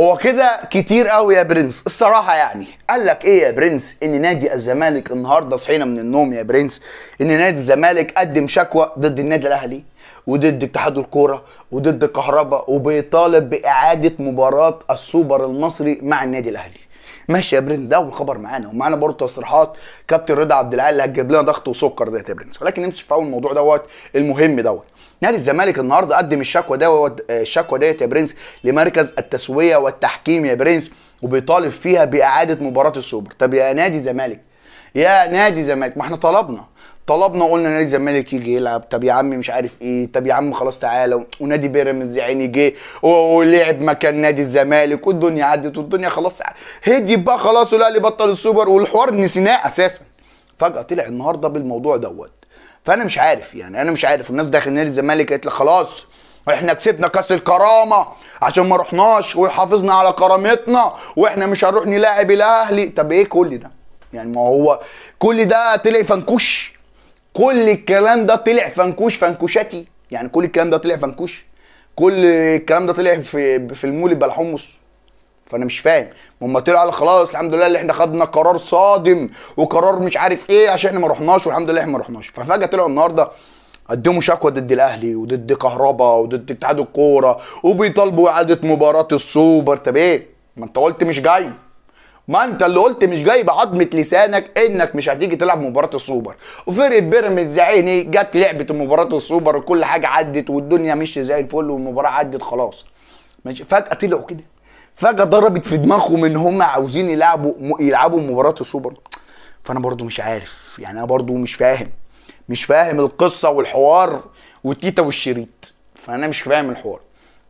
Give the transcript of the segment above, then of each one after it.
هو كده كتير قوي يا برنس الصراحة. يعني قال لك ايه يا برنس؟ ان نادي الزمالك النهارده صحينا من النوم يا برنس ان نادي الزمالك قدم شكوى ضد النادي الاهلي وضد اتحاد الكورة وضد كهربا، وبيطالب باعادة مباراة السوبر المصري مع النادي الاهلي. ماشي يا برنس، ده اول خبر معانا، ومعانا برضه تصريحات كابتن رضا عبد العال اللي هتجيب لنا ضغط وسكر ديت يا برنس. ولكن نمسك في اول موضوع دوت المهم دوت. نادي الزمالك النهارده قدم الشكوى دوت، الشكوى ديت يا برنس لمركز التسوية والتحكيم يا برنس، وبيطالب فيها باعادة مباراة السوبر. طب يا نادي زمالك، يا نادي زمالك، ما احنا طلبنا قلنا نادي الزمالك يجي يلعب. طب يا عم مش عارف ايه، طب يا عم خلاص تعالى. ونادي بيراميدز يا عيني جه ولعب مكان نادي الزمالك والدنيا عدت والدنيا خلاص هدي بقى خلاص، والاهلي بطل السوبر والحوار نسيناه اساسا. فجأة طلع النهارده بالموضوع دوت. فانا مش عارف، يعني انا مش عارف. الناس داخل نادي الزمالك قالت لك خلاص احنا كسبنا كاس الكرامة عشان ما رحناش وحافظنا على كرامتنا واحنا مش هنروح نلاعب الاهلي. طب ايه كل ده؟ يعني ما هو كل ده طلع فنكوش، كل الكلام ده طلع فنكوش فنكوشاتي. يعني كل الكلام ده طلع فنكوش، كل الكلام ده طلع في المولد بلا حمص. فانا مش فاهم، هم طلعوا على خلاص الحمد لله اللي احنا خدنا قرار صادم وقرار مش عارف ايه عشان احنا ما رحناش، والحمد لله احنا ما رحناش. ففجاه طلعوا النهارده قدموا شكوى ضد الاهلي وضد كهربا وضد اتحاد الكورة وبيطالبوا اعاده مباراة السوبر. طب ايه؟ ما انت قلت مش جاي، ما انت اللي قلت مش جاي بعظمة لسانك انك مش هتيجي تلعب مباراة السوبر. وفرقه بيراميدز يا عيني جت لعبت مباراة السوبر وكل حاجة عدت والدنيا مشيت زي الفل والمباراة عدت خلاص. ماشي، فجاة طلعوا كده، فجاة ضربت في دماغهم ان هم عاوزين يلعبوا مباراة السوبر. فانا برضو مش عارف، يعني انا برضو مش فاهم القصة والحوار والتيتا والشريط. فانا مش فاهم الحوار،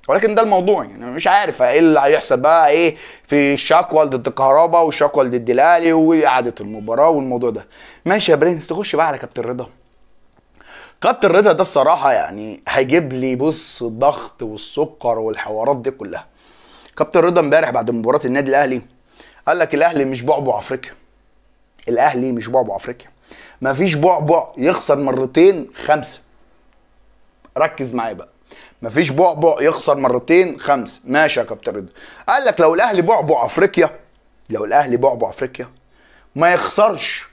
ولكن ده الموضوع. يعني مش عارف ايه اللي هيحصل بقى، ايه في الشكوى ضد الكهرباء والشكوى ضد الاهلي واعاده المباراة والموضوع ده. ماشي يا برنس، تخش بقى على كابتن رضا. كابتن رضا ده الصراحة يعني هيجيب لي بص الضغط والسكر والحوارات دي كلها. كابتن رضا امبارح بعد مباراة النادي الاهلي قال لك الاهلي مش بعبع افريقيا، الاهلي مش بعبع افريقيا، مفيش بعبع يخسر مرتين خمسة. ركز معايا بقى، مفيش بعبع يخسر مرتين خمسة. ماشي يا كابتن رضا. قال لك لو الاهلي بعبع افريقيا، لو الاهلي بعبع افريقيا ما يخسرش،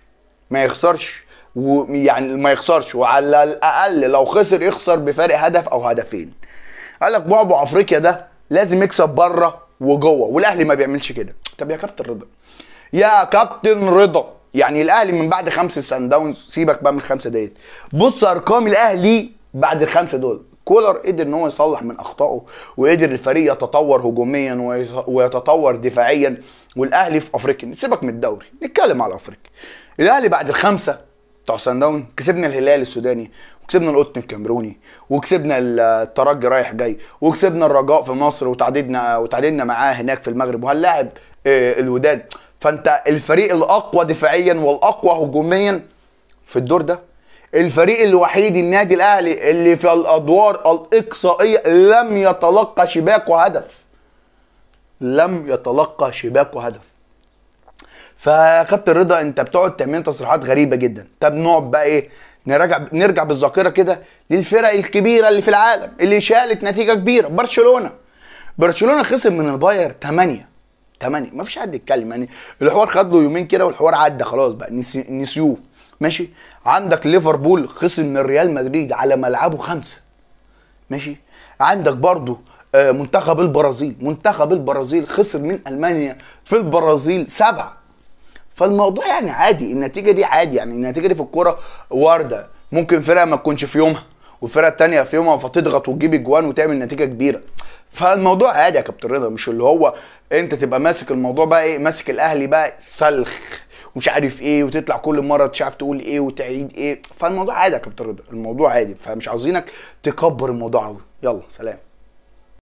ما يخسرش، ويعني ما يخسرش، وعلى الاقل لو خسر يخسر بفارق هدف او هدفين. قال لك بعبع افريقيا ده لازم يكسب بره وجوه، والاهلي ما بيعملش كده. طب يا كابتن رضا، يا كابتن رضا، يعني الاهلي من بعد 5 سان داونز، سيبك بقى من الخمسة ديت، بص ارقام الاهلي بعد الخمسة دول. كولر قدر ان هو يصلح من اخطائه وقدر الفريق يتطور هجوميا ويتطور دفاعيا. والاهلي في افريقيا، سيبك من الدوري، نتكلم على افريقيا. الاهلي بعد الخمسة بتوع سان داون كسبنا الهلال السوداني، وكسبنا القطن الكاميروني، وكسبنا الترجي رايح جاي، وكسبنا الرجاء في مصر، وتعادلنا معاه هناك في المغرب، وهنلاعب الوداد. فانت الفريق الاقوى دفاعيا والاقوى هجوميا في الدور ده، الفريق الوحيد النادي الاهلي اللي في الادوار الاقصائية لم يتلقى شباكه هدف، لم يتلقى شباكه هدف. فكابتن رضا انت بتقعد تعمل تصريحات غريبة جدا. طب نقعد بقى ايه، نرجع بالذاكرة كده للفرق الكبيرة اللي في العالم اللي شالت نتيجة كبيرة. برشلونه خسر من الباير 8 8، ما فيش حد يتكلم، يعني الحوار خد له يومين كده والحوار عدى خلاص بقى، نسيوه. ماشي، عندك ليفربول خسر من ريال مدريد على ملعبه 5. ماشي، عندك برضو منتخب البرازيل، خسر من المانيا في البرازيل 7. فالموضوع يعني عادي، النتيجة دي عادي، يعني النتيجة دي في الكورة وارده، ممكن فرقه ما تكونش في يومها والفرقة الثانية في يومها فتضغط وتجيب اجوان وتعمل نتيجة كبيرة. فالموضوع عادي يا كابتن رضا، مش اللي هو انت تبقى ماسك الموضوع بقى ايه، ماسك الاهلي بقى سلخ ومش عارف ايه، وتطلع كل مرة مش عارف تقول ايه وتعيد ايه. فالموضوع عادي يا كابتن رضا، الموضوع عادي، فمش عاوزينك تكبر الموضوع قوي. يلا سلام.